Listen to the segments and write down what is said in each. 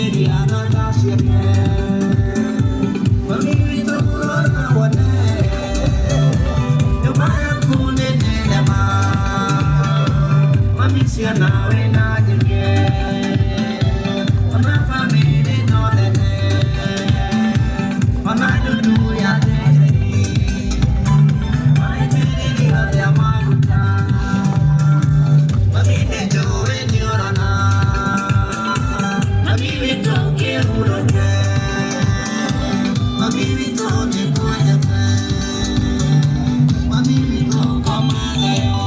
Geria na tha ciake. Mami witũ rora wone, nyũmba yaku nĩ nene ma. Mami ciana wĩna nyingĩ, ona bamĩrĩ no nene, ona ndundu ya tĩri, aitĩrĩria othe maguta. Mami nĩ njũĩ nĩ ũrona, mami witũ kĩhurũke, mami witũ nĩngwendete, mami witũ koma thayũ.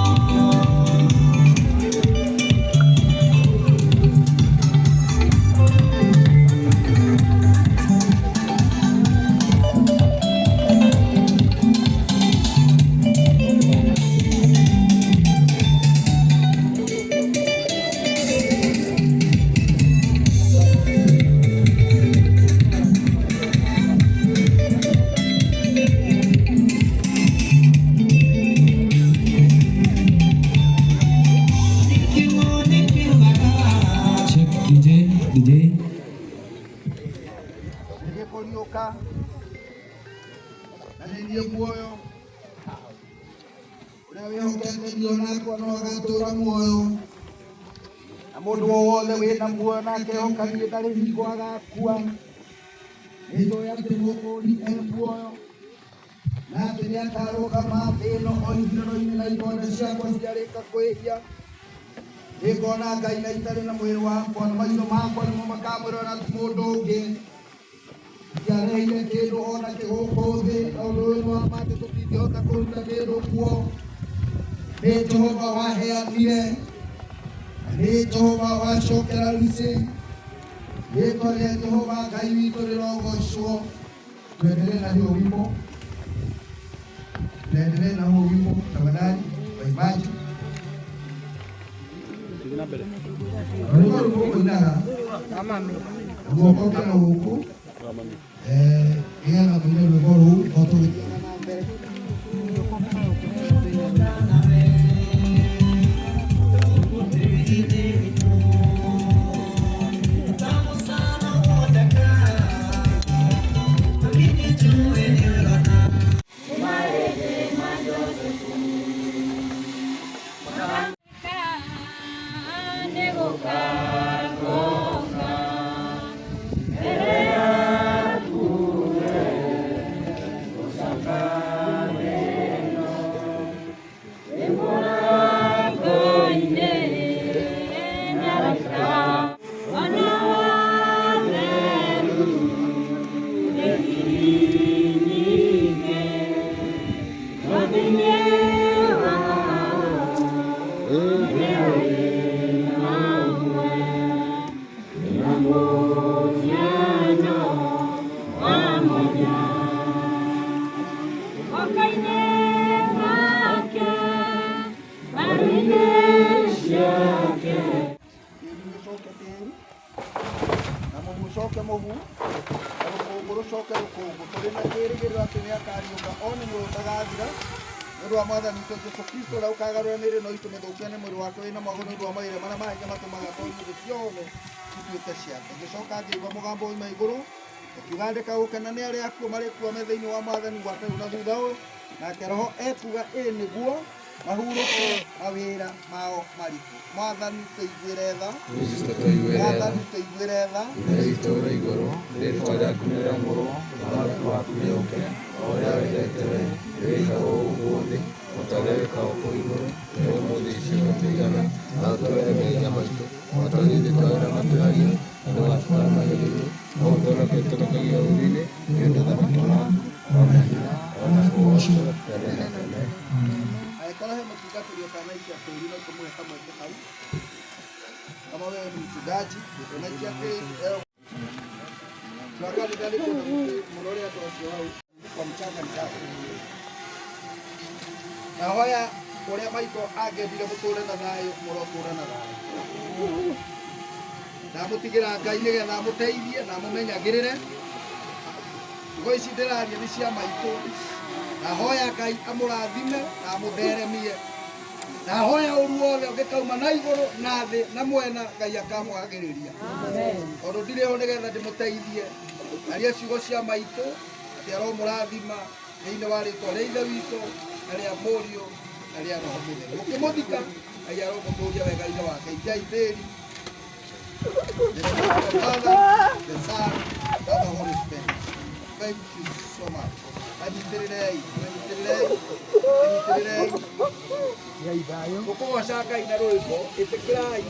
Check DJ, DJ. Nĩ kũriũka na nĩ niĩ muoyo. Ũrĩa wĩhokete niĩ onakwa no agatũũra muoyo, na mũndũ o wothe wĩna muoyo na akehoka niĩ ndarĩ hingo agakua. Nĩnjũĩ atĩ Mũkũũri e muoyo, na atĩ nĩakarũgama thĩ ĩno o ithirĩro-inĩ, na ikonde ciakwa ciarĩka kwĩhia nĩngona Ngai na itarĩ na mwĩrĩ wakwa, na maitho makwa nĩmo makamwĩrora na ti mũndũ ũngĩ. Ndiareheire kĩndũ ona kĩ gũkũ thĩ, na ũndũ ũyũ nĩ wa ma atĩ tũtingĩhota kũruta kĩndũ kuo. Nĩ Jehova waheanire, na nĩ Jehova wacokera Lucy. Rĩtwa rĩa Jehova Ngai witũ rĩrogocwo. Tuendelee na hiyo wimbo, tuendelee na huo wimbo tafadhali, waimbaji. Rwĩmbo rũu mũkũinaga guoko kĩna gũkũ, nĩgetha mũine rwĩmbo rũu o tũgĩthiaga na mbere. Tĩri ũcoke tĩri, na mũhu ũcoke mũhu, na rũkũngũ rũcoke rũkũngũ, tũrĩ na kĩĩrĩgĩrĩro atĩ nĩ akariũka one mwĩrĩ ũtagathira, nĩ ũndũ wa Mwathani witũ Jesũ Kristo, ũrĩa ũkagarũra mĩĩrĩ ĩno itũ mĩthũkie nĩ mwĩrĩ wake wĩna mwago, nĩ ũndũ wa mawĩra marĩa ma hinya matũmaga atonye thĩ ciothe cituĩke ciake. Ngĩcoka ngĩigua mũgambo oima igũrũ ũkiuga, "Andĩka, gũkena nĩ arĩa akuũ marĩ kuo me thĩinĩ wa Mwathani gwata rĩu na thutha ũyũ." Nake Roho ekuga, "Ĩ nĩguo, mahurũke mawĩra mao maritũ." Mwathani tũiguĩre tha. Kristo tũiguĩre tha. Mwathani tũiguĩre tha. Ithe witũ ũrĩ igũrũ, rĩĩtwa rĩaku nĩrĩamũrwo, ũthamaki waku nĩũũke, o ũrĩa wendete we wĩkagwo gũkũ thĩ o ta ũrĩa wĩkagwo kũu igũrũ. Tũhe ũmũthĩ irio cia tũigana, na ũtuohere mehia maitũ o ta ũrĩa ithuĩ tuohagĩra matwĩhagia, na ndũgatũtware magerio-inĩ, no ũtũhonokie tũtokagia ũũru-inĩ, nĩ ũndũ ũthamaki nĩ waku, o na hinya, o na ũgoco tene na tene. Angĩkorwo he mũtungatĩri ũtanaikia tĩri, no tũmũhe kamweke hau. Kama wewe ni mchungaji unaikia tĩri leo, twakanitha nĩ kũndũ mũrore andũ acio hau kwa mchanga ni sawa. Nahoya ũrĩa maitũ angĩendire mũtũre na thayũ, mũrotũra na thayũ. Ndamũtigĩra Ngai nĩgetha amũteithie na amũmenyagĩrĩre. Ciugo ici ndĩraria nĩ cia maitũ. Nahoya Ngai amũrathime na amũtheremie. Na hoya ũru wothe ũngĩkauma na igũrũ na thĩ na mwena Ngai akamwagĩrĩria. Tondũ ndirĩ ho nĩgetha ndĩmũteithie. Aria ciugo cia maitũ atĩ aromũrathima thĩinĩ wa rĩtwa rĩa Ithe witũ na rĩa Mũriũ na rĩa Roho Mũtheru. Mũkĩmũthika Ngai aromũtũria wega-inĩ wake. Ikiai tĩri. The Father, the Son, and the Holy Spirit. Thank you so much. Anyitĩrĩrei, anyitĩrĩrei, anyitĩrĩrei. Tũkũgoca Ngai na rwĩmbo, ĩtĩkĩrai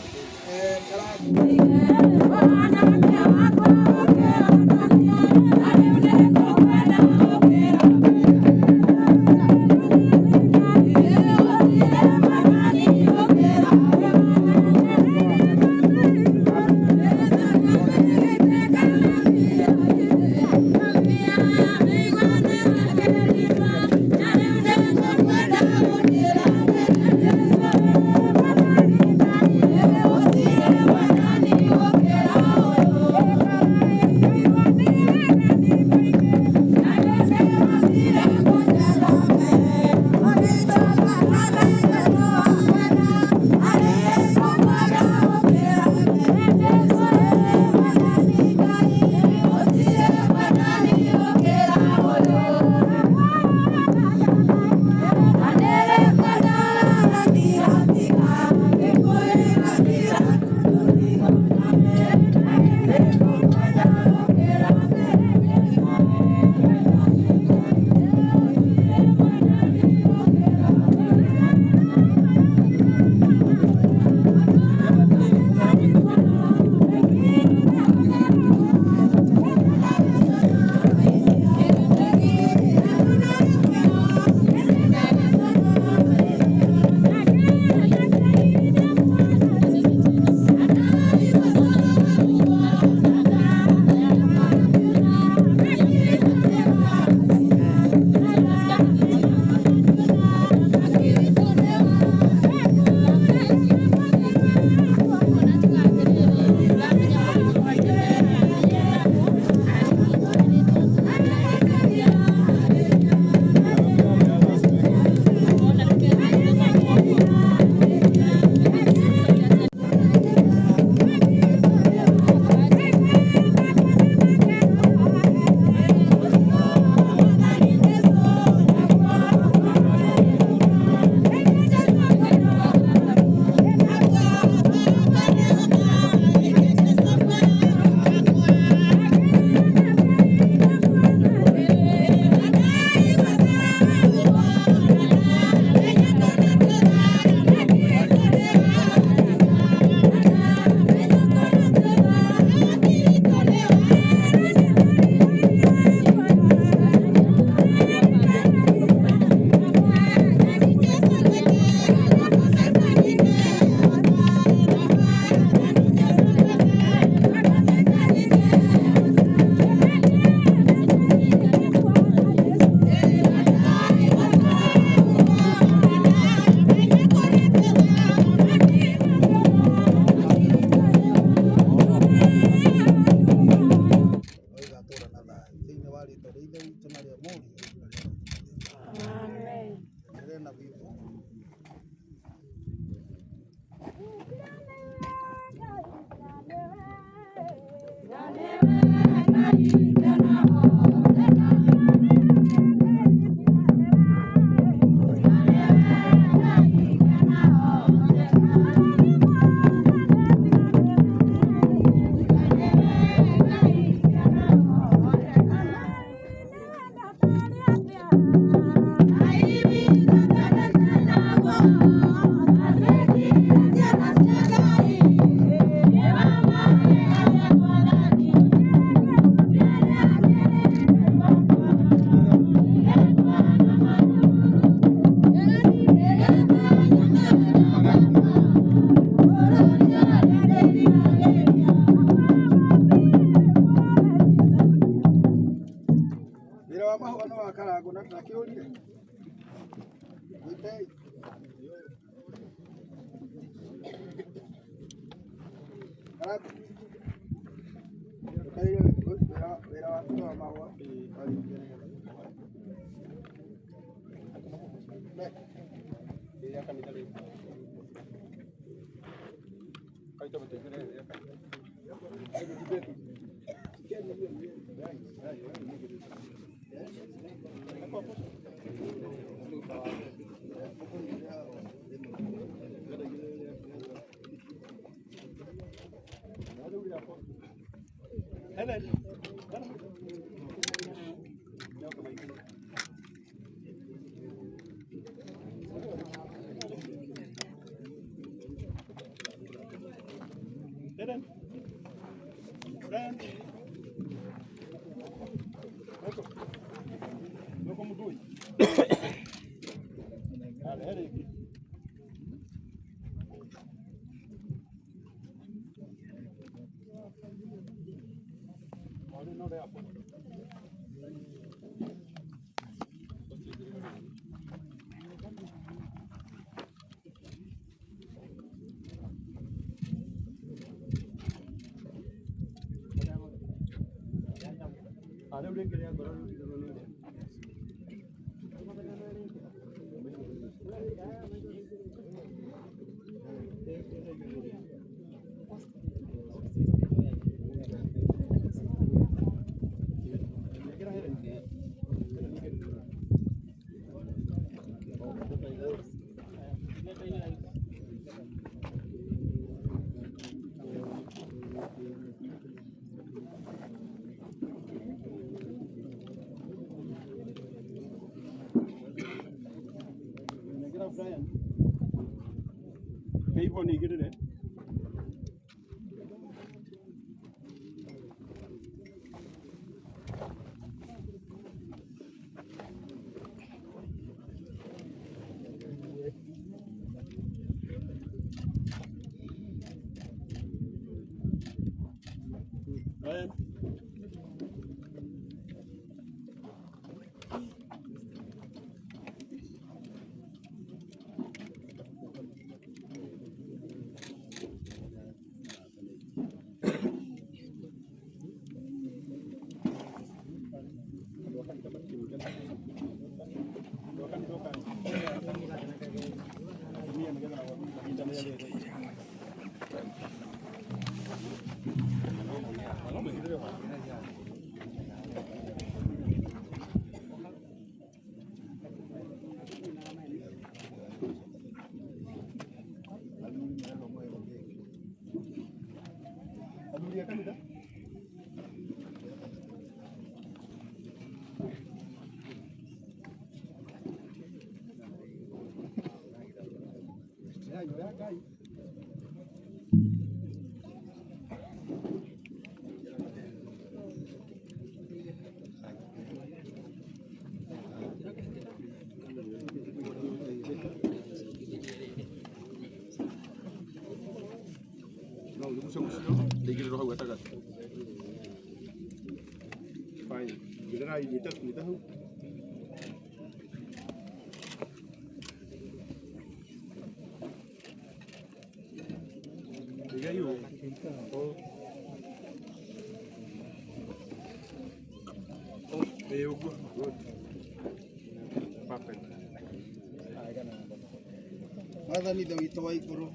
Mwathani Ithe witũ wa igũrũ,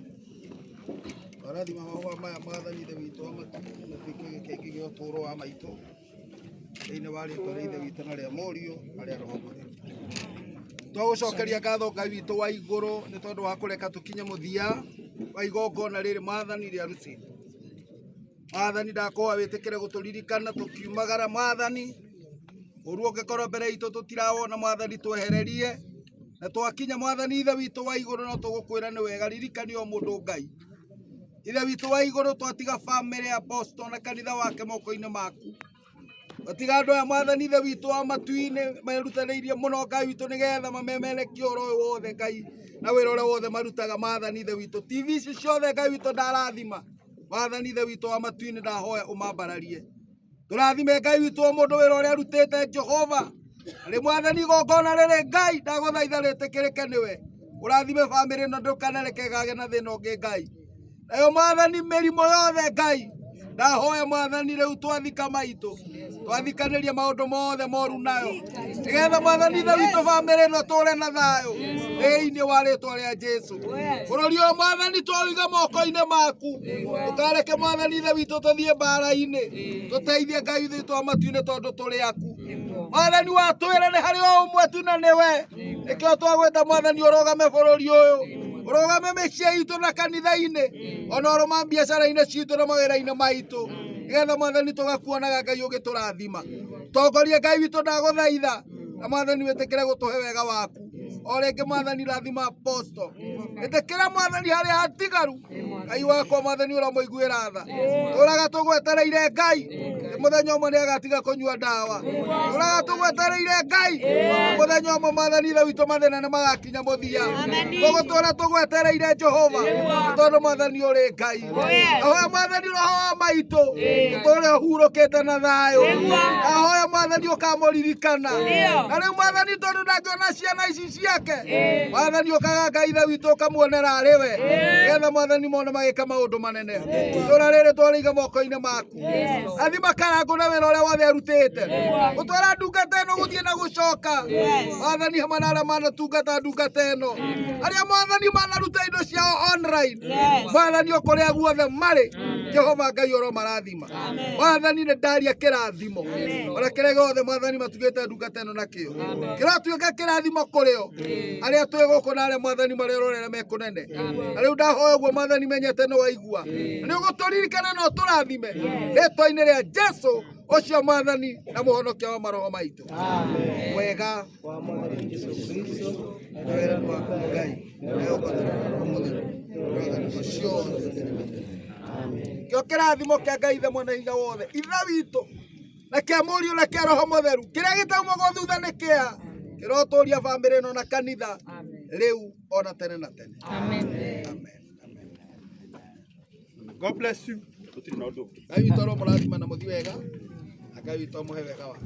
twarathima mahũa maya Mwathani Ithe witũ wa matu matuĩke gĩkĩngĩ gĩa ũtũũro wa maitũ thĩinĩ wa rĩtwa rĩa Ithe witũ na rĩa Mũriũ na rĩa Roho Mũtheru. Twagũcokeria ngatho Ngai witũ wa igũrũ nĩ tondũ wa kũreka tũkinye mũthia wa igongona rĩrĩ Mwathani rĩa rũciũ. Mwathani ndakũhoya wĩtĩkĩre gũtũririkana tũkiumagara Mwathani, ũru ũngĩkorwo mbere itũ tũtirawona Mwathani twehererie, na twakinya Mwathani Ithe witũ wa igũrũ no tũgũkwĩra nĩ wega ririkani o mũndũ Ngai. Ithe witũ wa igũrũ twatiga bamĩrĩ ya Boston na kanitha wake moko-inĩ maku. Twatiga andũ aya Mwathani Ithe witũ wa matu-inĩ merutanĩirie mũno Ngai witũ nĩgetha mamemerekie ũhoro ũyũ wothe Ngai na wĩra ũrĩa wothe marutaga Mwathani Ithe witũ. TV ici ciothe Ngai witũ ndarathima Mwathani Ithe witũ wa matu-inĩ ndahoya ũmambararie. Tũrathime Ngai witũ o mũndũ wĩra ũrĩa arutĩte Jehova. Rĩ Mwathani igongona rĩrĩ Ngai ndagũthaitha rĩtĩkĩrĩke nĩwe. Ũrathime bamĩrĩ ĩno ndũkanareke ĩgage na thĩna ũngĩ Ngai. Nayo Mwathani mĩrimũ yothe Ngai Ndahoya mwathani rĩu twathika maitũ twathikanĩria maũndũ mothe moru nayo nĩgetha mwathani ithe witũ bamĩrĩ ĩno tũre na thayũ thĩinĩ wa rĩtwa rĩa Jesũ. Bũrũri ũyũ mwathani twawiga moko-inĩ maku, ndũkareke mwathani ithe witũ tũthiĩ mbara-inĩ, tũteithie Ngai witũ wa matu-inĩ tondũ tũrĩ aku. Mwathani watwĩra nĩ harĩ o ũmwe tu na nĩwe, nĩkĩo twagwĩta mwathani ũrũgame bũrũri ũyũ, ũrũgame mĩciĩ itũ na kanitha-inĩ, ona ũrũma biacara-inĩ citũ na mawĩra-inĩ maitũ, nĩgetha mwathani tũgakuonaga Ngai ũgĩtũrathima. Tongoria Ngai witũ ndagũthaitha, na mwathani wĩtĩkĩre gũtũhe wega waku. O rĩngĩ mwathani rathima apostle, ĩtĩkĩra mwathani harĩa hatigaru, Ngai wakwa mwathani ũramũiguĩra tha. Tũraga tũgwetereire Ngai, mũthenya ũmwe nĩagatiga kũnyua ndawa. Tũraga tũgwetereire Ngai, mũthenya ũmwe mwathani ithe witũ mathĩna nĩ magakinya mũthia. Tũgũtũra tũgwetereire Jehova, tondũ mwathani ũrĩ Ngai. Ahoya mwathani roho wa maitũ, tũtũre ũhurũkĩte na thayũ. Ahoya mwathani ũkamũririkana. Na rĩu mwathani tondũ ndangĩona ciana ici ciake, mwathani ũkaga Ngai ithe witũ ũkamuonera arĩ we, nĩgetha mwathani mone magĩka maũndũ manene. Itũũra rĩrĩ twarĩiga moko-inĩ maku. Athima karangũ na wĩra ũrĩa wothe arutĩte. Gũtwara ndungata ĩno gũthiĩ na gũcoka. Mwathani hamwe na arĩa manatungata ndungata ĩno, arĩa mwathani manaruta indo ciao online, mwathani o kũrĩa guothe marĩ, Jehova Ngai ũromarathima. Mwathani nĩ ndaria kĩrathimo ona kĩrĩa gĩothe mwathani matugĩte ndungata ĩno nakĩo kĩratuĩka kĩrathimo kũrĩ o arĩa twĩ gũkũ na arĩa mwathani marerorera me kũnene. Na rĩu ndahoya ũguo mwathani menyete nĩ waigua, nĩ ũgũtũririkana na ũtũrathime rĩtwa-inĩ rĩa Jesũ ũcio mwathani na mũhonokia wa maroho maitũ. Wega wa mwathani Jesũ Kristo na wendani waku Ngai na ũkwatanĩro na Roho Mũtheru ũrogathimwo ciothe tene na tene. Amen. Kĩo kĩrathimo kĩa Ngai ithe mwene hinya wothe, ithe witũ na kĩa Mũriũ na kĩa Roho Mũtheru, kĩrĩa gĩtaumagwo thutha nĩ kĩa kĩrotũria bamĩrĩ ĩno na kanitha rĩu ona tene na tene. Amen. Amen. God bless you. Gũtirĩ na ũndũ ũngĩ. Ngai witũ aromũrathima na mũthiĩ wega, na Ngai witũ amũhe wega wake.